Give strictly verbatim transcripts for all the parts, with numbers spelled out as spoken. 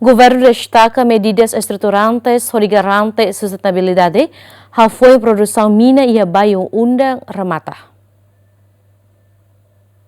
Governu destaka medidas estruturantes hodi garante sustentabilidade hafoin produsaun mina iha Bayu-Undan remata.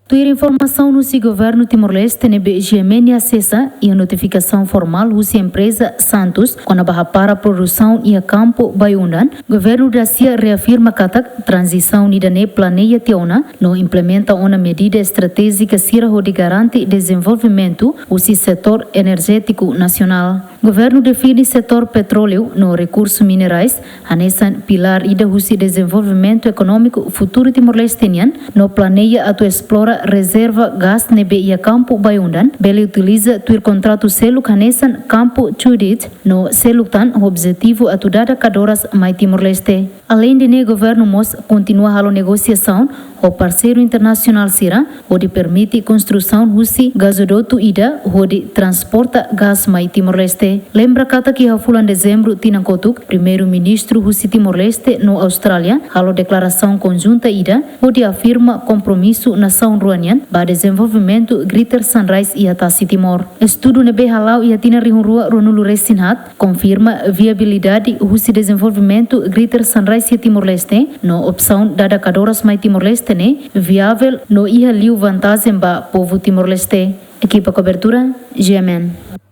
Tuir informasaun husi Governu Timor-Leste ne'ebé GMN asesa, iha notifikasaun formál husi empreza Santos kona-ba hapara produsaun iha kampu Bayu-Undan, Governu dasia reafirma katak tranzisaun ida-ne'e planeia tiha ona no implementa ona medida estratéjika sira hodi garante dezenvolvimentu husi setór enerjétiku nasionál. Governu define setór petróleu no rekursu minerais hanesan pilár ida husi dezenvolvimentu ekonómiku futuru Timor-Leste nian, no planeia atu esplora rezerva gás ne'ebé iha kampu Bayu-Undan, bele utiliza tuir kontratu seluk hanesan kampu Chudit no seluk tan, ho objetivu atu dada kadoras mai Timor-Leste. Aleinde ne'e, governu mós kontinua halo negosiasaun ho parseiru internasionál sira hodi permite konstrusaun husi gazodutu ida hodi transporta gás mai Timor-Leste. Lembra katak iha fulan Dezembru tinan kotuk, Primeiru-Ministru husi Timor-Leste no Austrália halo deklarasaun konjunta ida hodi afirma kompromisu nasaun rua nian ba dezenvolvimentu Greater Sunrise iha tasi Timor. Estudu ne'ebé hala'o iha tinan rihun rua ruanulu resin haat konfirma viabilidade husi dezenvolvimentu Greater Sunrise iha Timor-Leste, no opsaun dada kadoras mai Timor-Leste ne'e viavel no iha liu vantajen ba povu Timor-Leste. Ekipa kobertura, GMN.